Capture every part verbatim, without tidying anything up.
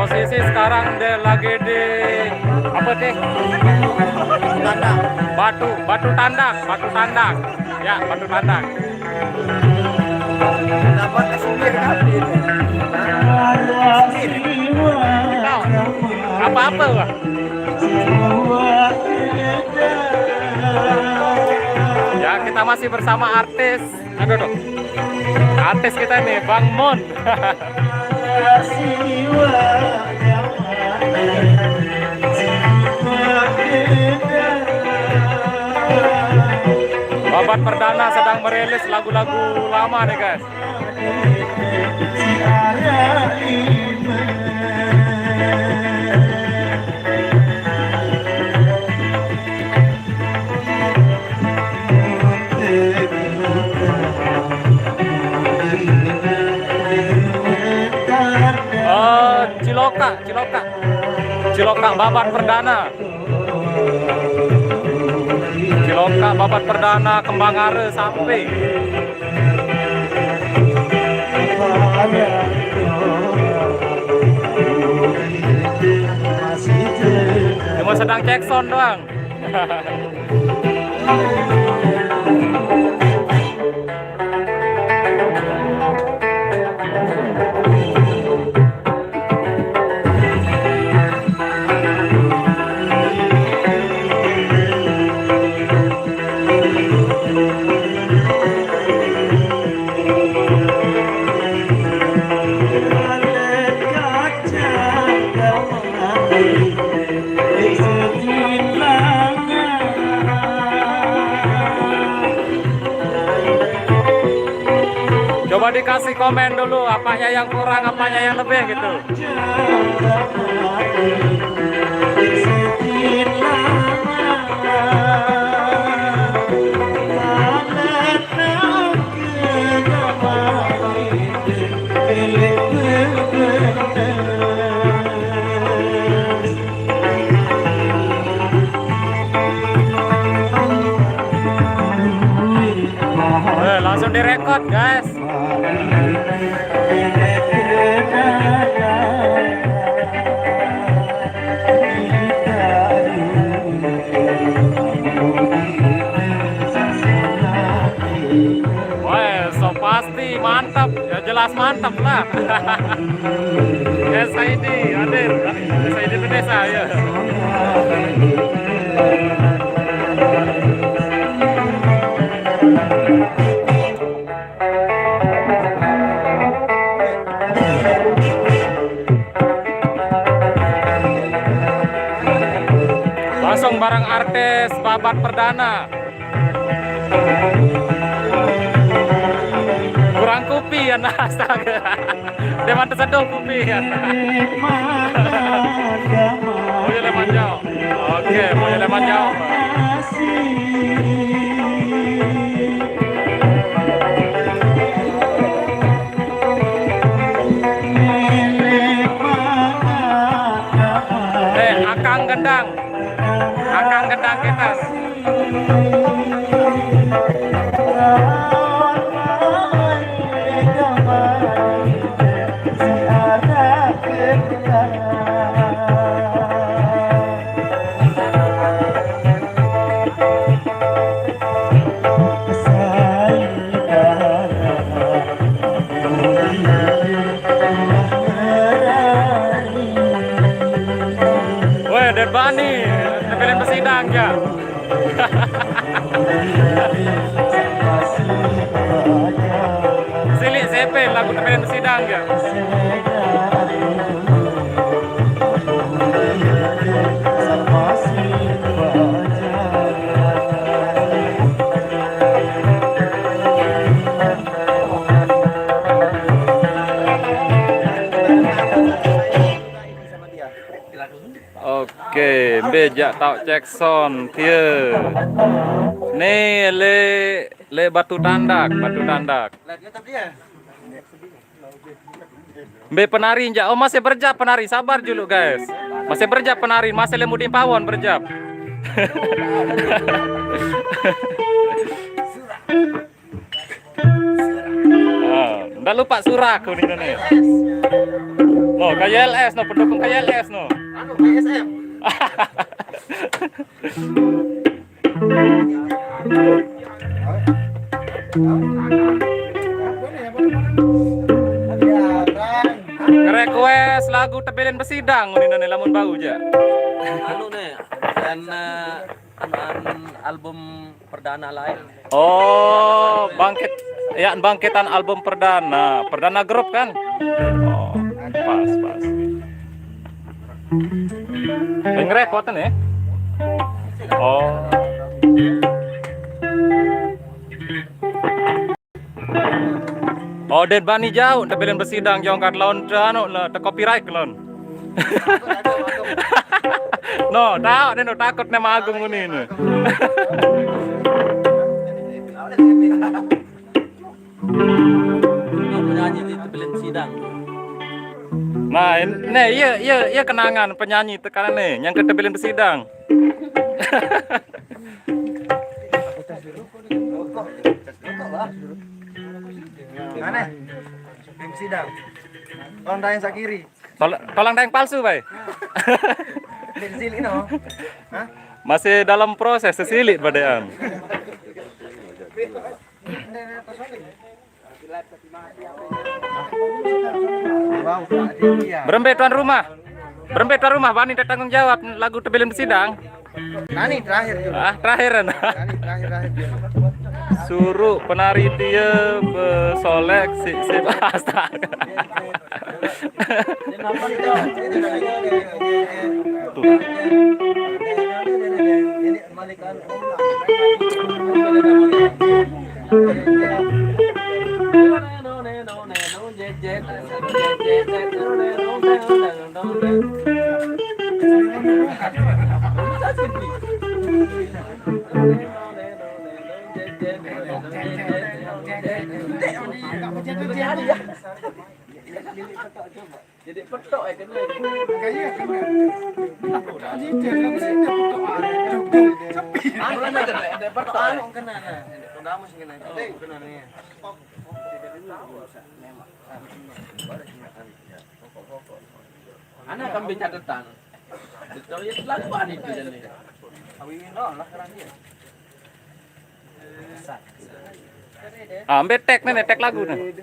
Sisi sekarang dia lagi di apa, teh? Tandak. Batu, Batu Tandak, Batu Tandak. Ya, Batu Tandak. Dapat kasih bir kan? Kasih bir. Tahu? Apa-apa, Bang? Ya, kita masih bersama artis. Aduh, aduh. Artis kita nih, Bang Mon. Babat Perdana sedang merilis lagu-lagu lama nih, guys. Oh, Cilokak, Cilokak. Cilokak Babat Perdana. Cilokak Babat Perdana, Kembang Are sampai. Cuma sedang cek sound doang. Coba dikasih komen dulu, apanya yang kurang, apanya yang lebih gitu. Eh, langsung direkod, guys. Wah, so pasti mantap. Ya, jelas mantap lah. S I D hadir. S I D Indonesia, ya. Langsung bareng artis Babat Perdana. Kurang kupi ya, nah, astaga. Dia mah tersedung kupi ya. Boyolali Manjau. Oke, Boyolali Manjau. Eh, Akang Gendang. Akang Gendang kita. Weh, Ded Bani, film Pesidang ya. Silik Sepe lagu tepeden besidang ya. Oke, mbe jak tau cek sound tie. Ni le, le Batu Tandak, Batu Tandak. Mbe penari jak. Oh, masih berjap penari. Sabar dulu, guys. Masih berjap penari, masih le muding pawon berjap. Ah, ndak lupa surah aku ni, ni. No, K Y L S, no, pendukung K Y L S, no. Anu, P S M. Nge-request lagu Tebelin Besidang, ini nih lamun bau ja. Anu nih, dan eh, an- an- album perdana lain. Oh, bangkit. Ya, bangkitan album perdana. Perdana grup kan? Oh, pas, pas. Dengar ya kuatan ya? Oh. Oh, den bani jauh, Tebelin Besidang jongkat laun te anu, le, te copyright laun. No, tahu deh, no, takut nih sama Agung ini nih. Penyanyi di Tebelin Sidang. Nah, ini, nih, iya, iya, iya kenangan penyanyi tekan nih, yang ke Tebelin Besidang. Mana? Tim Sidang. Tolong daeng sakiri. Tol-, tolong daeng palsu, bay. Tim sili no. Hah? Masih dalam proses sesilit badean. Wow, Pak Aditya. Berembe tuan rumah? Berembe tuan rumah bani tanggung jawab lagu Tebelin Besidang? Nani terakhir dulu. Ah, terakhir, nah. Nani terakhir, terakhir dulu. Suruh penari dia besolek si, si, astaga. Tuh. Jadi petok ya kena. Kayak kena. Aku tak ada, aku sini petok ada. Sepi. Anu kan ada, ada petok anu kena nah. Ada pegamus kena. Ada kena nih. Anak kan bicara tentang. Betul ya, lagu itu jadi. Awi ini lah, lah, kerang dia. Ah, ambil tag nih, tag lagu nih.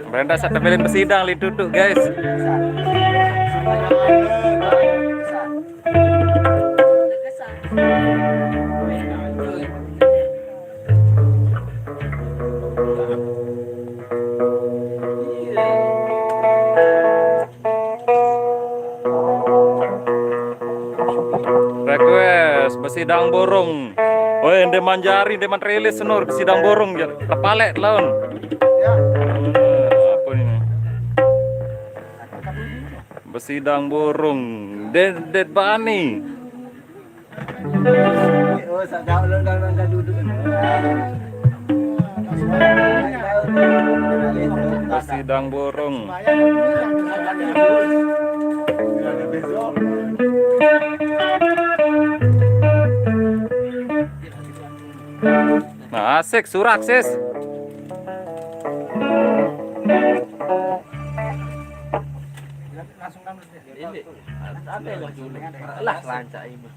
Brenda Satepelin Besidang, Li Tutu, guys. Request, Besidang Burung. Woi, ndeqman jari, ndeqman rilis senur, Besidang Burung, ja-, tepalek laun. Ya. Apa ini? Besidang Burung, Dedet Bani. Oh, sejauh lo udah, udah duduk. Besidang Burung. Nah, asik, surak, sis. Ini, ada yang dulu. Lah, rancak ini.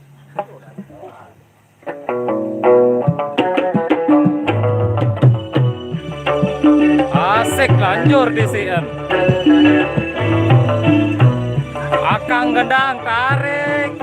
Asik, lanjur di C N. Akang gendang, tarik.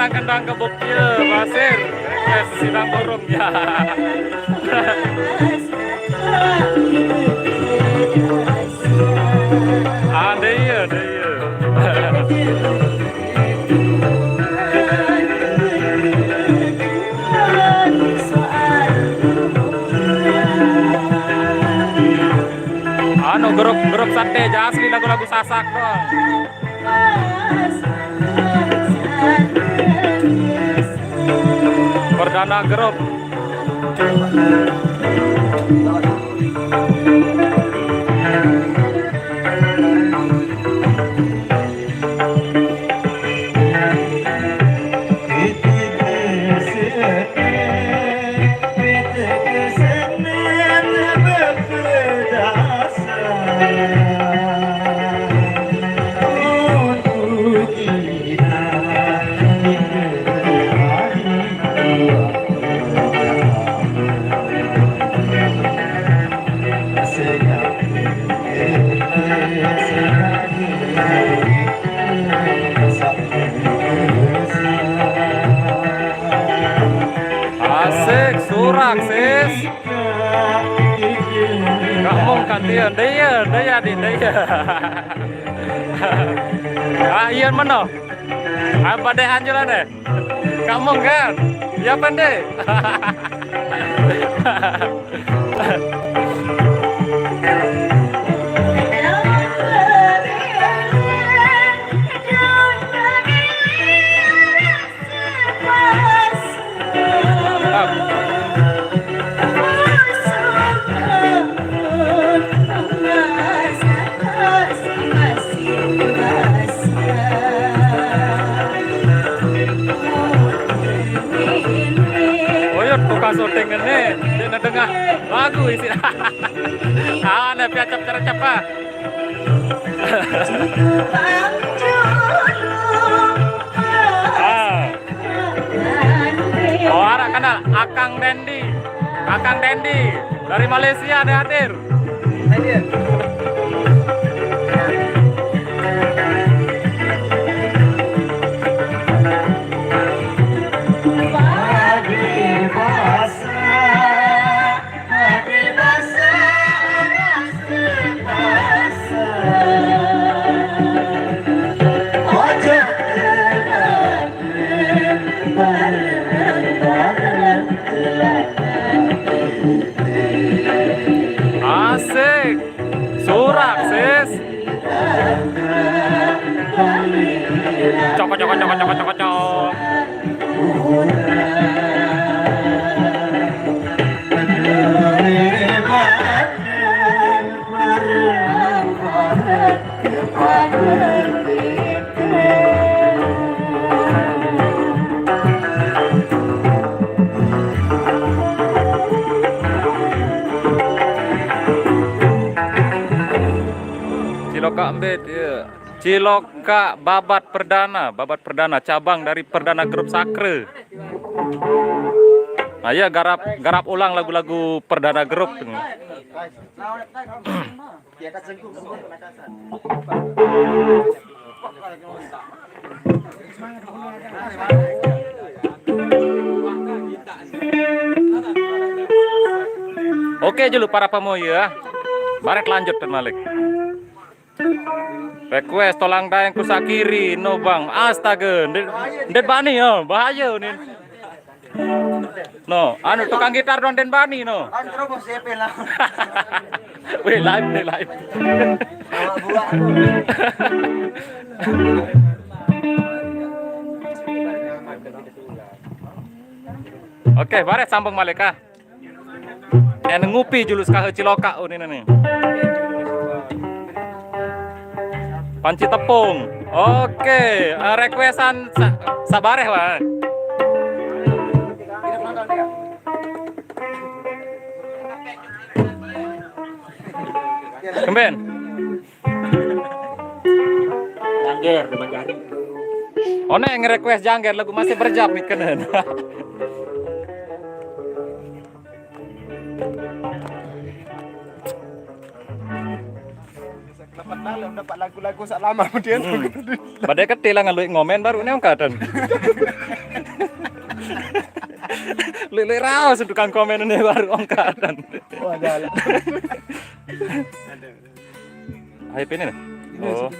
Kendang gebuk ieu, Basir. Eh, sidang burung ya. Ah, deui ieu, deui ieu. Anu, grup, grup sate aja asli lagu-lagu Sasak doang. Perdana grup. Asik, surak, sis. Kamu kan dia, dia, dia di dia. Ah, iya mano? Apa deh anjuran deh? Kamu kan? Ya pendek. Oyot tukang syuting ini, dia ngadengah lagu isi. Ah, ada piacap cara capa. Ah. Oh, arah kenal Akang Dendi. Akang Dendi dari Malaysia ada hadir. Hadir. Asik. Surak, sis. Cokot, cokot, cokot, cokot, cokot, cokot. Cilokak Mbet, ya. Cilokak Babat Perdana, Babat Perdana cabang dari Perdana Grup Sakre. Nah, ya garap garap ulang lagu-lagu Perdana Grup ini. Oke dulu para pemoyo ya. Baret lanjut dan malik. Request tolang daeng ku sakiri no bang. Astaga, ndet, ndet bani ya, bahaya nih. No, anu tukang gitar don den bani no. Kan terus mau siapa lah? Weh, live nih, live. Bawa buah. Oke, baret sambung malik ah. En ngupi julus kahe Cilokak unin nih. Panci tepung. Oke, eh, requestan sa sabareh wae. Kemben. Jangger, Demen Jari. One yang request jangger lagu masih berjap nih kenen. Nah, lah dapat lagu-lagu sak lama kemudian. Hmm. Badai kete lah ngalui ngomen baru ne ongkatan. Luik-luik raos tukang komen ne baru ongkatan. Wah, ada lah. Hai pini ne. Oh.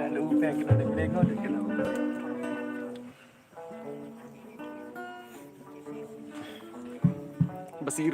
Aduh, kayak kita dengerin, dengerin. Besiru.